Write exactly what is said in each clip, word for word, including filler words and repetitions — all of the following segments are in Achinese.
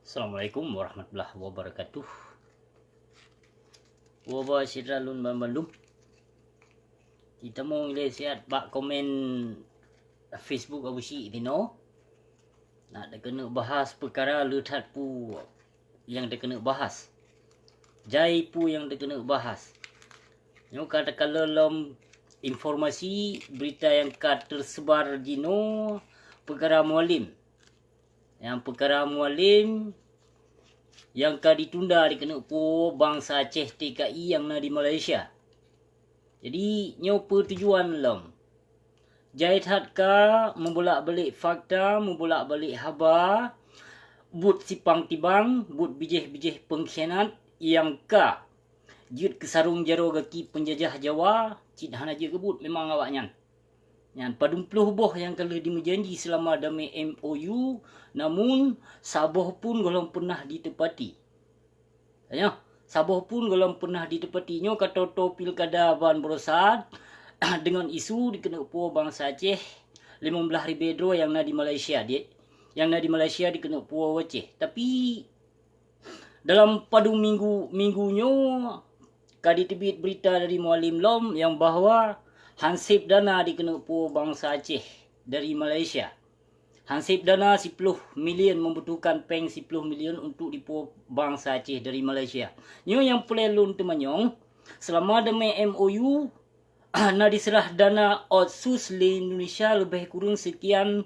Assalamualaikum warahmatullahi wabarakatuh. Waba syedara lôn banmandum. Jitamong ilée siat bak komen Facebook Abu Syik tinoe. Nak takeuneuk bahas peukara le that peue nyang takeuneuk bahas. Jai peue nyang takeuneuk bahas. Nyoe ka takalon lom informasi berita nyang ka teuseubar jinoe peukara Mualem. Nyang peukara Mualem nyang ka ditunda dikeuneuk po bansa Aceh T K I nyang na di Malaysia. Jadi, nyoe peue tujuan lom? Jai that ka meubulak-balik fakta, meubulak-balik haba, buet sipang tibang, buet bijéh-bijéh peungkhianat nyang ka jeuet keu sarong jaroe gaki peunjajah Jawa, cit hana jeuet keu buet memang awaknyan. Nyan padum ploh boh nyang ka lheueh jimeujanji seulama damé M O U, namun saboh pun gohlom peunah jiteupati. Tanyoe, saboh pun gohlom peunah jiteupati. Nyoe ka toe-toe pilkada ban baroesa deungon isu dikeuneuk po bansa Aceh limong blaih ribée droe nyang na di Malaysia, di, nyang na di Malaysia dikeuneuk po Aceh. Tapi, dalam padum minggu, minggu nyoe ka jiteubiet berita dari Mualem lom nyang bahwa hanseb dana dikeuneuk po bansa Aceh dari Malaysia. Hanseb dana siploh milion, membutuhkan péng siploh milion untuk dipo bansa Aceh dari Malaysia. Nyoe nyang peureulée lôn teumanyong, seulama damé M O U, na diseurah dana otsus lé Indonesia leubeh kureueng seukian,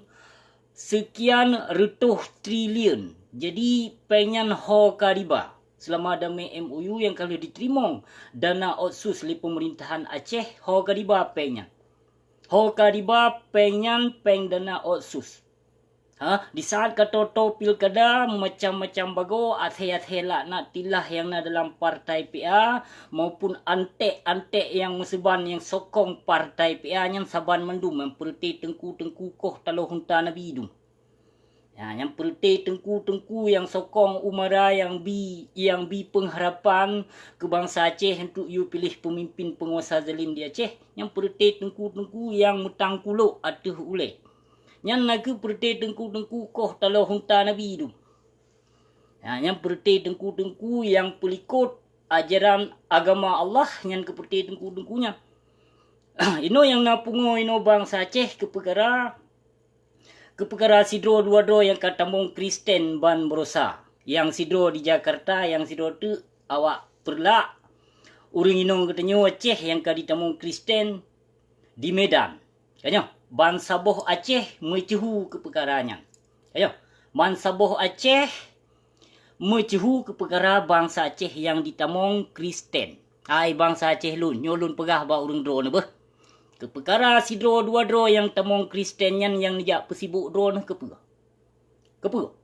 seukian reutôh triliun. Jadi, péng nyan ho ka riba. Seulama damé M O U nyang ka lheueh jiteurimong dana otsus lé peumeurintah Aceh, ho ka riba péng nyan. Ho ka riba péng nyan, péng dana otsus. Ha, di saat ka toe-toe pilkada, macam-macam bagoe, asée-asée laknatillah nyang na dalam partai P A, maupun anték-anték nyang meusuban nyang sokong partai P A nyan saban mandum nyang peureute teungku-teungku koh taloh unta Nabi dum. Ya, nyang peureute teungku-teungku nyang sokong umara nyang bi, nyang bi peungharapan keu bansa Aceh untuk yue piléh peumimpin peunguasa zalim di Aceh, nyang peureute teungku-teungku nyang meutangkulok ateueh ulée. Nyan na kheueh peureute teungku-teungku koh taloh unta Nabi dum. Ha, nyang peureute teungku-teungku nyang peulikot ajaran agama Allah, nyan keu peureute teungku-teungku nyan. Inoe nyang na pungo inoe bansa Aceh keu peukara, keu peukara sidroe dua droe nyang ka tamong Kristen ban baroesa. Nyang sidroe di Jakarta, nyang sidroe teuk awak Peureulak. Ureuëng inong geutanyoe Aceh nyang ka jitamong Kristen di Medan. Tanyoe, bansaboh Aceh meuceuhu keu peukara nyan. Tanyoe, bansaboh Aceh meuceuhu keu peukara bansa Aceh nyang jitamong Kristen. Hai bansa Aceh lôn, nyoe lôn peugah bak ureuëng droeneuh beuh. Keu peukara sidroe dua droe nyang tamong Kristen nyan nyang neujak peusibok droeneuh keupeue? Keupeue?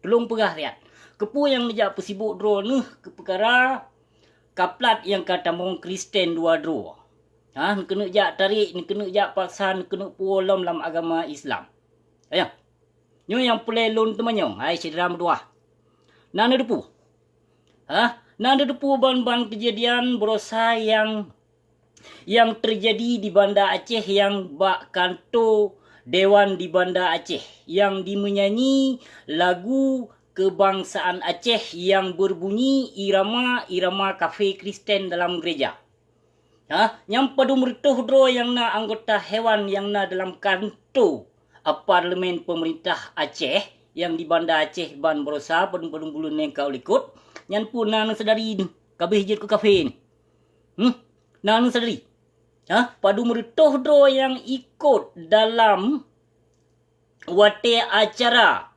Tulông peugah siat. Keupeue nyang neujak peusibok droeneuh keu peukara kaplat nyang ka tamong Kristen dua droe? Ha, neukeuneuk jak tarék, neukeuneuk jak paksa, neukeuneuk puwoe lom lam agama Islam. Ayah. Nyoe nyang peureulée lôn teumanyong, hai syedara meutuwah. Na neuteupeue? Ha? Na neuteupeue ban-ban keujadian baroesa nyang nyang teujadi di Banda Aceh nyang bak kanto dewan di Banda Aceh nyang jimeunyanyi lagu keubangsaan Aceh nyang beubunyi irama-irama kafé Kristen dalam geureja. Ha, nyang padum reutôh droe nyang na anggota dewan nyang na dalam kanto, a, parlemen peumeurintah Aceh nyang di Banda Aceh ban baroesa padum-padum buleuen nyang ka likot, nyan pun na neusadari kabeh jeuet keu kafé nyoe. Hmm? Na neusadari? Ha? Padum reutôh droe nyang ikot dalam watée acara,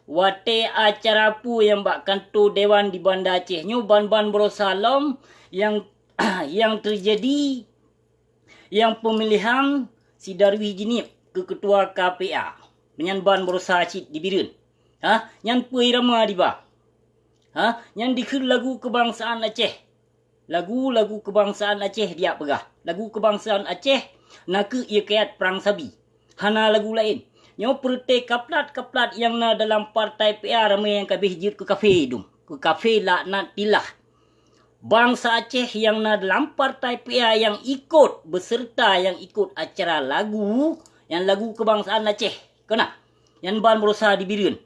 watée acara peue nyang bak kanto dewan di Banda Aceh nyoe ban-ban baroesa lom nyang, nyang teujadi nyang peumilihan si Darwis Jeunieb keu keutua K P A. Meunyan ban baroesa cit di Bireuen. Ha? Nyan peue irama diba? Ha? Nyan dikheun lagu keubangsaan Aceh. Lagu-lagu keubangsaan Aceh dijak peugah. Lagu keubangsaan Aceh nakeuh ie kayat prang sabi. Hana lagu laén. Nyoe peureute kaplat-kaplat nyang na dalam partai P A ramé nyang kabeh jeuet keu kafé dum. Keu kafé laknatillah. Bansa Aceh nyang na dalam partai P A nyang ikot beuseureuta nyang ikot acara lagu, nyang lagu keubangsaan Aceh. Keunan. Nyan ban baroesa di Bireuen.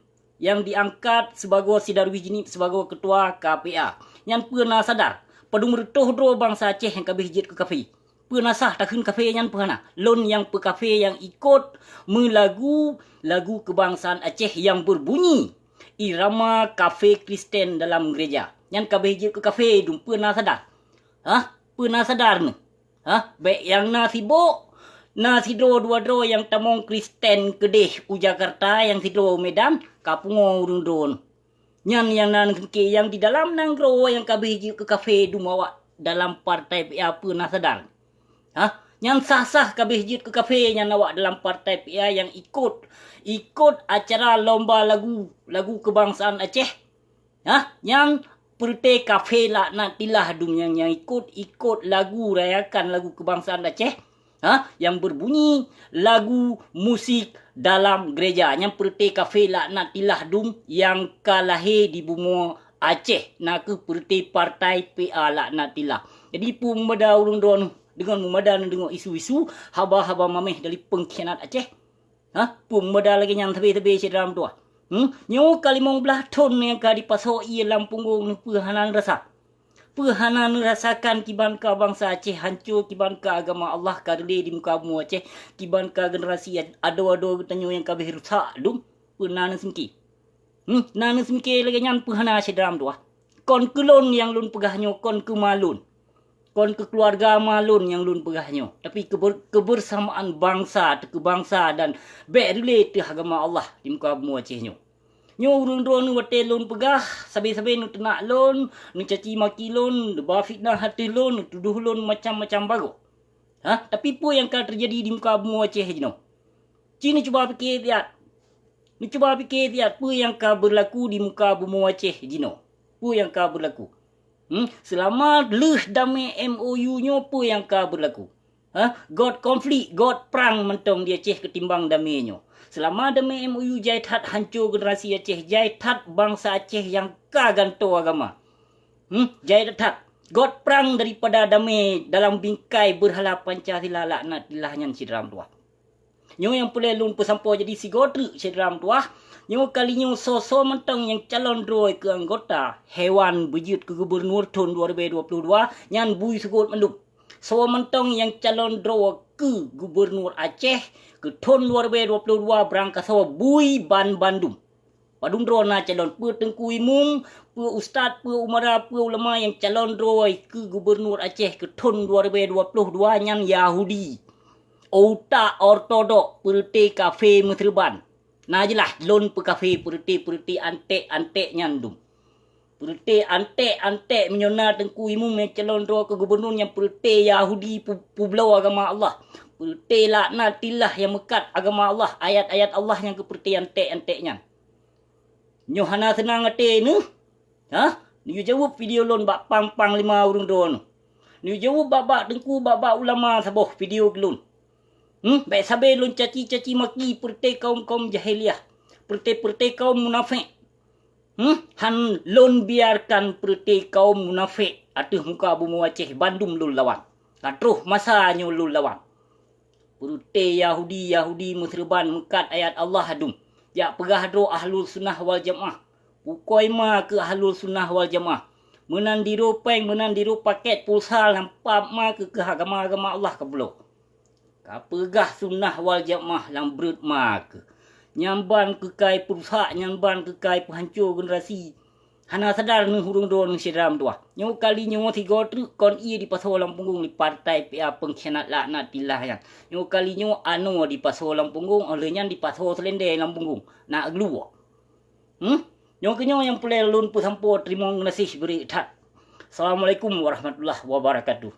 nyang diangkat sibagoe si Darwis Jeunieb sibagoe keutua K P A. Nyan peue na sadar? Padum reutôh droe bansa Aceh nyang ka abéh jeuet keu kafé. Peue na sah takheun kafé nyan peue hana? Lôn nyang peukafé nyang ikot meulagu lagu keubangsaan Aceh nyang beubunyi irama kafé Kristen dalam gereja. Nyan ka abéh jeuet keu kafé dum, peue na sadar? Hah? Peue na sadar neuh? Hah? Bék nyang na sibok, na sidroe dua droe nyang tamong Kristen keudeh u Jakarta, nyang sidroe u Medan, ka pungoe ureuëng droe. Nyan nyang na neuseuké nyang di dalam nanggroe nyang ka abéh jeuet keu kafé dum awak dalam partai P A, peue na sadar? Hah? Nyan sah-sah ka abéh jeuet keu kafé nyan awak dalam partai P A nyang ikot, ikot acara lomba lagu, lagu keubangsaan Aceh? Hah? Nyan peureuté kafé laknatillah dum nyang, nyang ikot, ikot lagu rayakan lagu keubangsaan Aceh? Hah? Nyang beubunyi lagu musik dalam gereja. Nyan peureuté kafé laknatillah dum nyang ka lahé di bumoe Aceh, na kheueh peureuté partai P A laknatillah. Jadi peue meumada ureuëng droeneuh deungon meumada neudeungoe isu-isu, haba-haba maméh dari peungkhianat Aceh? Hah? Peue meumada lagée nyan sabe-sabe syedara meutuwah? Hmm? Nyoe ka limong blaih thon nyang ka dipasoe ié lam punggong neuh, peue hana neurasa? Peue hana neurasakan kiban ka bansa Aceh hanco, kiban ka agama Allah ka reulée di muka bumoe Aceh, kiban ka generasi adoe-adoe geutanyoe nyang ka abéh rusak dum? Peue na neuseumiké? Hmm, na neuseumiké lagée nyan peue hana syedara meutuwah? Kon keu lôn nyang lôn peugah nyoe, kon keu ma lôn, kon keu keuluwarga ma lôn nyang lôn peugah nyoe, tapi keuber-, keubeursamaan bansa, teuh keu bansa dan bék reulée teuh agama Allah di muka bumoe Aceh nyoe. Nyoe ureuëng droeneuh watée lôn peugah, sabe-sabe neuteunak lôn, neucaci maki lôn, neuba fitnah ateueh lôn, neutudoh lôn macam-macam bagoe. Hah? Tapi peue nyang ka teujadi di muka bumoe Aceh jinoe? Ci neucuba pike siat. Neucuba pike siat peue nyang ka beurlaku di muka bumoe Aceh jinoe. Peue nyang ka beurlaku? Hmm? Seulama lheueh damé M O U nyoe peue nyang ka beurlaku? Hah? Göt konflik, göt prang mantong di Aceh ketimbang damé nyoe. Seulama damé M O U jai that hanco generasi Aceh, jai that bansa Aceh nyang ka gantoe agama. Hmm? Jai that-that. Göt prang daripada damé dalam bingkai beurhala Pancasila laknatillah nyan syedara meutuwah. Nyoe nyang peureulée lôn peusampoe jadi sigoe treuk syedara meutuwah. Nyoe kali nyoe soe-soe mantong nyang calon droe keu anggota hewan beujeuet keu gubunur thon dua ribée dua ploh dua nyan bui seugot mandum. Soe mantong nyang calon droe keu gubunur Aceh keu thon dua ribée dua ploh dua beurangkasoe bui ban bandum. Padum droe na calon, peue teungku imum, peue ustaz, peue umara, peue ulama nyang calon droe keu gubunur Aceh keu thon dua ribée dua ploh dua nyan Yahudi. Utak ortodok, peureuté kafé meuseureuban. Na jeulaih lôn peukafé peureuté-peureuté anték-anték nyan dum. Peureuté anték-anték meunyoe na teungku imum nyang calon droe keu gubunur nyang peureuté Yahudi pu-, peubloe agama Allah. Peureuté laknatillah nyang meukat agama Allah, ayat-ayat Allah nyang keu peureuté anték-anték nyan. Nyoe hana seunang até neuh? Hah? Neujaweueb video lôn bak pang-panglima ureuëng droeneuh. Neujaweueb bak-bak teungku, bak-bak ulama saboh video keu lôn. Hmm? Bék sabe lôn caci-caci maki peureuté kaum-kaum jahiliah, peureuté-peureuté kaum munafék. Hmm? Han lôn biarkan peureuté kaum munafék ateueh muka bumoe Aceh bandum lôn lawan. Ka troh masa nyoe lôn lawan. Peureuté Yahudi-Yahudi meuseureuban meukat ayat Allah dum. Jak peugah droe Ahlus Sunnah wal Jamaah. Pukoi ma keu Ahlus Sunnah wal Jamaah. Meunan diroe péng, meunan diroe pakét pulsa lam pap ma keu, keu agama-agama Allah ka pulo. Ka peugah Sunnah wal Jamaah lam breuet ma keu. Nyan ban keukai peurusak, nyan ban keukai peuhanco generasi. Hana sadar neuh ureuëng droeneuh syedara meutuwah. Nyoe kali nyoe sigoe treuk kon ié dipasoe lam punggong lé partai P A peungkhianat laknatillah nyan. Nyoe kali nyoe anoe dipasoe lam punggong, óh lheueh nyan dipasoe seulendé lam punggong. Na geuloe. Hmm? Nyoe keuh nyoe nyang peureulée lôn peusampoe, teurimong geunaséh bri that. Assalamualaikum warahmatullahi wabarakatuh.